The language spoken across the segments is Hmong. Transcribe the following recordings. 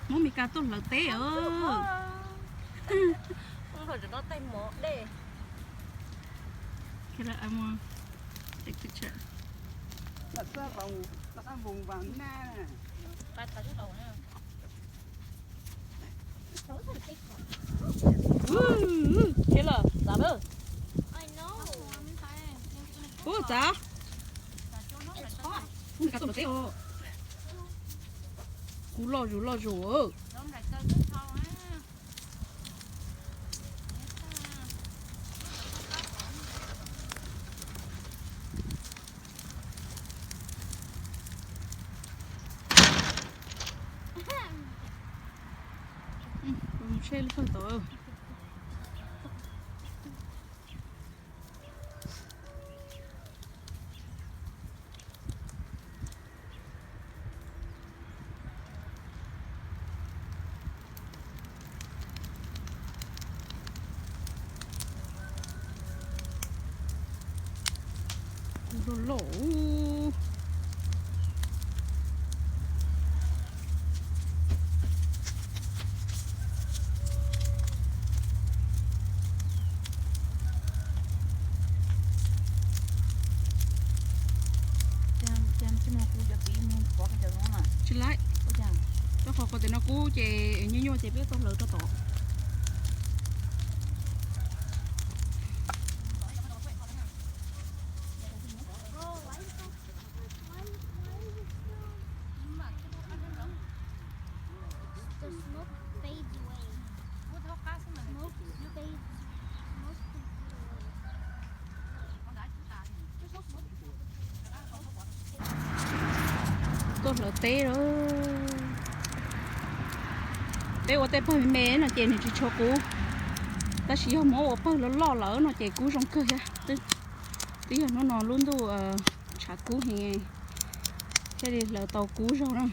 Muab Mes Kas tuaj hlawv teb os. Khiav lawm, txav lawm. Ub, txav. Kuv loj zus loj zus. Mus tsheb lub pawg tod. Kuv loj loj. Tsis laib. Rau qhov tias no kub ces nyuaj nyuaj ces peb tau hlawv rau tod. Tuaj hlawv teb lawm. Peb ua tej pawg me me no ces nws tsis tshua kub, tab sis yog muab ua pawg loj loj lawm no ces kub zoo kawg thiab. Twb yog hnub no lub ntuj tshav kub heev thiaj li hlawv tau kub zog na.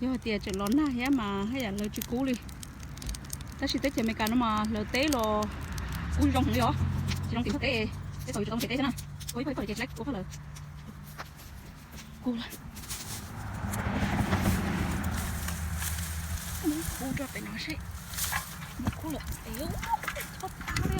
Yog hais tias tseem los nag thiab mas haj yam hlawv tsis kub li. Tab sis teb chaws Amelikas no mas hlawv teb los kub zoo heev li os. Tsis zoo tim teb, tej thaum yus tsis tau mus teb thiab na, ua ib pawg ib pawg ces tsis laib ua pawg lawm. Kub lawm. Muab kub rau pem no seb. Muab kub lawm. Txhob txav li.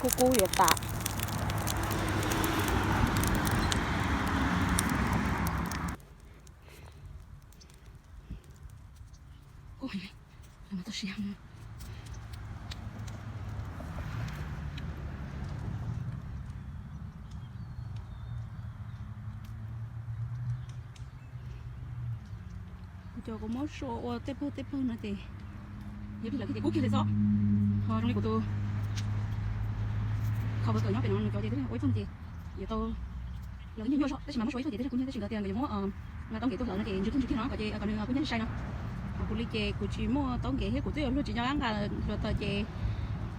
Kub kub yuav tas. Kuv cov kuv muab sua ua tej pawg tej pawg no ces yog li lawv kiag ces kub kiag li xwb. Ho zoo li kuv tus khaus kawm nyob pem no nws cov ces twb ua ib txog ces yuav tau hlawv nyuaj nyuaj zog, tab sis mas muab sua ib txog ces twb yog kub nyuaj, tab sis nkawd tias nkawd yuav muab nqa tau kev tuaj hlawv no ces ntsws kiag ntsws kiag no kom ces kom nws kub nyuaj sai no. Kuv li ces kuv tsis muaj tau kev thiab kuv twb yuav luag tsis nco qab nqa hluav taws ces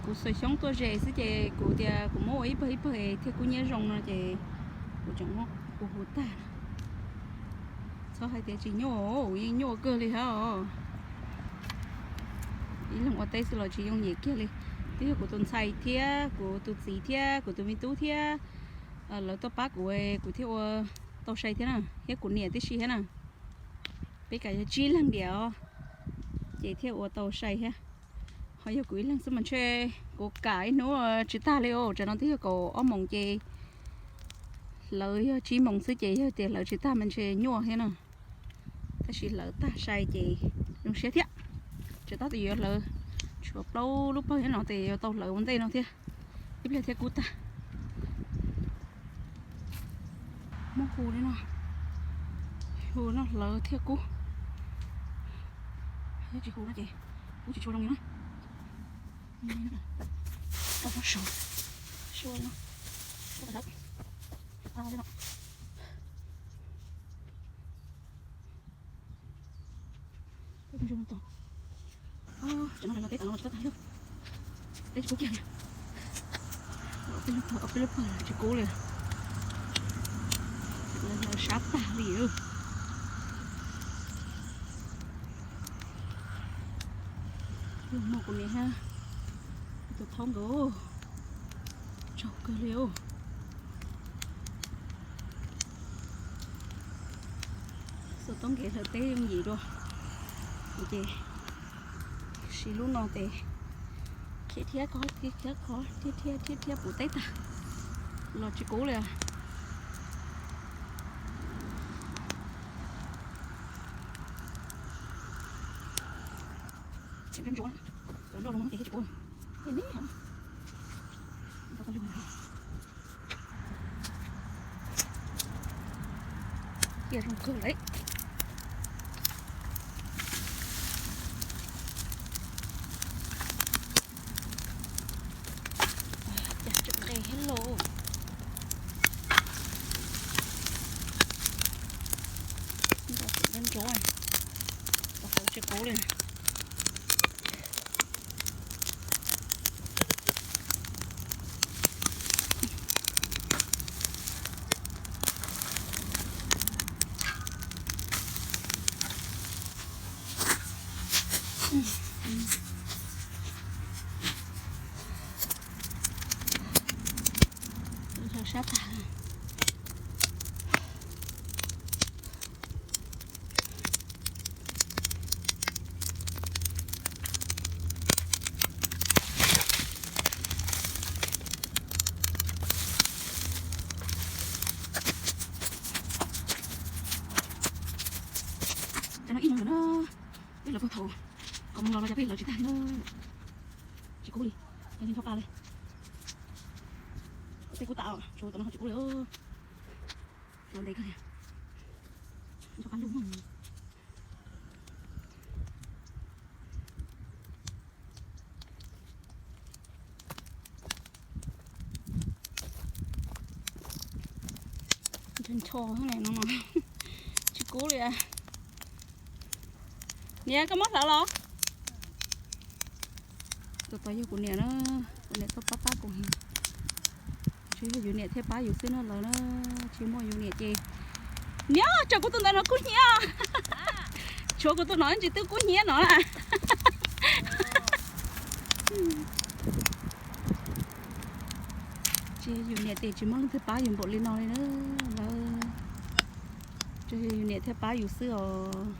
kuv xuas xyoob tuaj ze xwb ces kuv tias kuv muab ua ib pawg ib pawg thiaj kub nyuaj zoo no ces kuv tseem muab hu hu tag. Txhob hais tias tsis nyuaj, yeej nyuaj kawg li hab. Ib leeg ua teb xwb los tsis yooj yim kiag li. Twb yog kuv tus ntxhais thiab kuv tus txiv thiab kuv tus me tub thiab lawv tuaj pab kuv, kuv thiaj ua tau sai thiab na, thiab kuv niam tib si thiab na. Peb kam yog tsib leeg diam os, ces thiaj ua tau sai thiab. Ho yog kuv ib leeg xwb mas ntshe kuv kam ib hnub tsis tag li os. Tsam no twb yog kaum ob moos ces hlawv yog tsib moos xwb ces yog tias hlawv tsis tag mas ntshe nyuaj thiab na. Tab sis hlawv tag sai ces zoo siab thiab. Tsam tab tus yuav hlawv tshuav plaub lub pawg thiab no ces yuav tau hlawv ua ntej no thiab, ib pliag thiaj kub tag. Muab hu li no, hu no hlawv thiaj kub. Yog tsis hu no ces kub tsis tshua zoo li na. Sua, sua li no, sua hlawv, li no. Tsam no lawv teb tam no tsis tau tag li. Teb tsis kub kiag li. Ob peb lub pawg, ob peb lub pawg tsis kub li. Lawv sab tag li. Yog muaj kuv niam thiab tus thaub nkawd tsaug kawg li. Xov tooj nkev hlawv teb yooj yim dua, ces siv lub no ces khiav thiab kov thiab kov thiab thiab thiab thiab puv teb tag los tsis kub li. Ntsuav, ntsuav, cov nroj zoo ces tsis kub. Cia zoo kawg lawm. Cas tseem nqe thiab lauj. Ntsuav, ntsuav, tsis kub li. Sab tag. Cov no ib nyuag ntawm na, peb lawv puag thaum kom mus los no cov peb lawv tsis tag li na. Tsis kub li, cov ncho pa li. Tej kub tas, tshuav tom no tsis kub li. Los ntev kawg li. Ncho pa lug. Ncho ncho no, tsis kub li. Niam, koj muab hlawv los? Tus tod yog kuv niam na, kuv niam tuaj pab pab kuv. Tsuas yog yus niam thiaj pab yus xwb no lawm na, tsis muaj yus niam ces, niam, tshuav kuv tus ntawd no kub hnyiab. Tshuav kuv tus no ntsis twb kub hnyiab no na. Tsis yus niam ces tsis muaj leej twg pab yus npaum li no li na. Lawv, tsuas yog yus niam thiaj pab yus xwb os.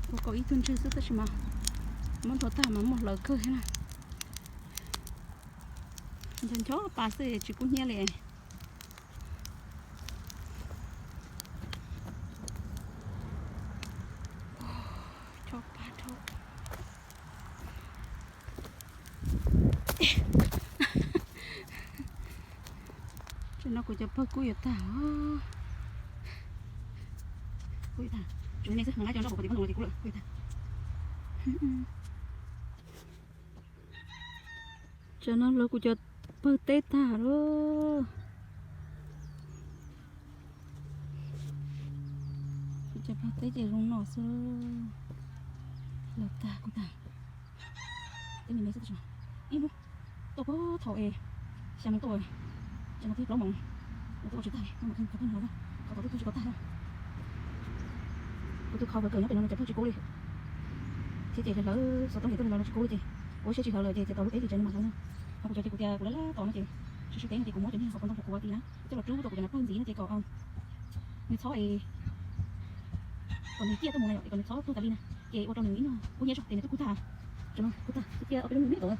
Ua koj ib tug ntswg xwb tab sis mas muab nrho tag mas muaj hlawv kawg thiab na. Ncho ncho pa xwb tsis kub hnyiab li. Ncho pa nrho. Tam no kuv cov pawg kub yuav tag. Kub yuav tag. Tsuas nej xwb, nqa cov nroj kuv pais tim koj no los ces kub lawm, kub yuav tag. Tam no lawv kuv cov pawg teb tag lawm. Kuv cov pawg teb ces zoo no xwb. Lawv tag kub tag. Teb me me xwb tab sis ib hnub tuaj puag thaum es xya moos tuaj, tam no twb plaub moos, lawv twb ua tsis tag li, no mas kheej cov pawg no los, qhov tod twb pawg tsis tau tag li. Kuv tus kho kawg nyob pem no cov pawg tsis kub li. Thiab ces hlawv xov tooj ces tuaj li los tsis kub li ces kuv ua siab tsis hlawv lawm ces txawm tos lub teb ces tsawv no mam hlawv na. Ho kuv cov ces kuv tias kuv laj laj tos no ces sib sib teb no ces kuv muab cov niag hauv paus ntoo hauv kuv ua ti na, coj los rub rau kuv cov niag pawg ntxiv no ces kom nws txhob es kom nws ciaj tuaj mus na yom, kom nws txhob tuag tas li na, ces ua rau nws ib nyuag kub hnyiab tso ces nws twb kub tag. Tam no kub tag, ciaj ob peb lub me me tod.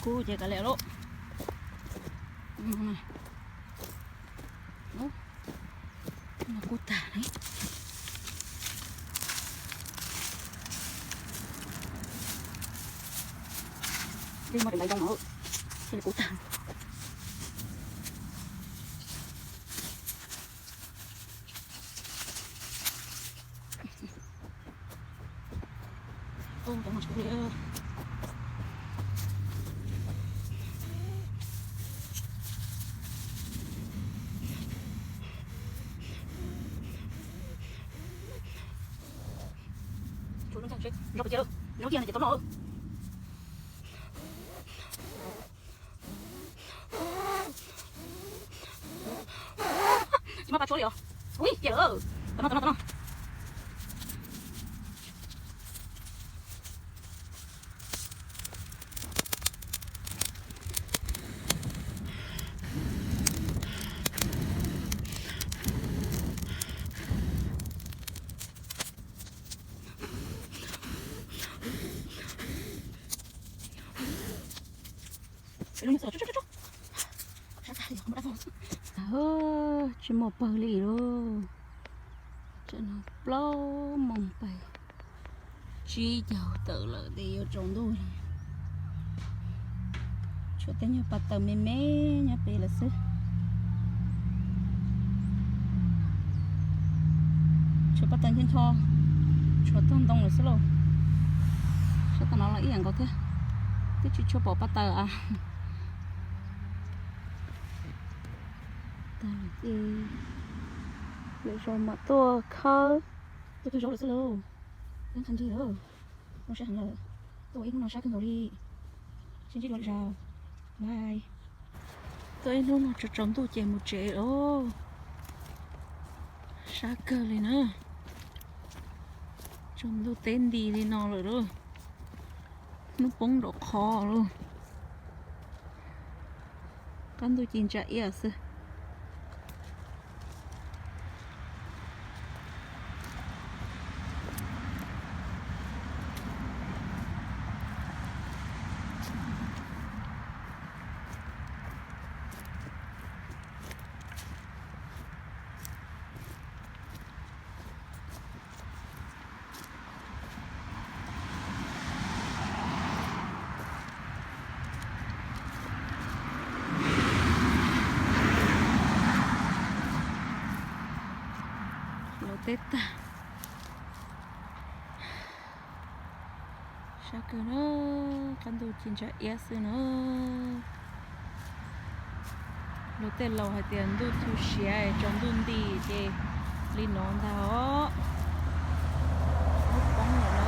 Kub ces kav liam lauj. Kub tag. Dej muaj ntau no, thiaj li kub tag. Zoo cia no ces tau noj. Tsis muaj pab tshuab li os. Ui, cia lawm. Tau noj, tau noj, tau noj. Tsis muaj pawg li lauj. Tam no plaub moos pais, tsib caug tawm lawm ces yuav tsaus ntuj. Tshuav tej nyuag pab taws me me nyob pem lawm xwb. Tshuav pab taws ncho ncho, tshuav tog ntoo lawm xwb lauj. Sab tom no los ib yam nkaus thiab, twb tsis tshua pom pab taws a. Tag lawm ces lwm zaus mam tuaj khawb. Tuaj khawb zaub lawm xwb lauj. Qab qha nrig lawm. Zoo siab heev lawm. Tuaj ua ib hnub no sab kawg nkaus li. Sib ntsib dua lwm zaus. Bye. Tuaj ib hnub no tsaus tsaus ntuj ces mus tsev lauj. Sab kawg li na. Tsaus ntuj teb nti li no lawm lauj. Hnub poob nraum qhov lauj. Qab ntuj ci ntsa iab xwb. Los teb tag. Sab kawg na, qab ntuj ci ntsa iab xwb na. Luag tej laus hais tias ntuj tu siav tsaus ntuj nti ces li no ntag os. Hnub poob lawm na.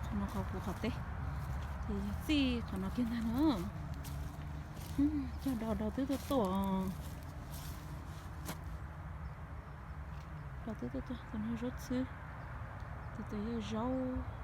Qhov no qhov kuv qhov teb, ces yog txij qhov no kiag ntag na. Cog do do twb tuaj tuaj. Do twb tuaj tuaj, tus no zaub txhwb, tus twg yog zaub.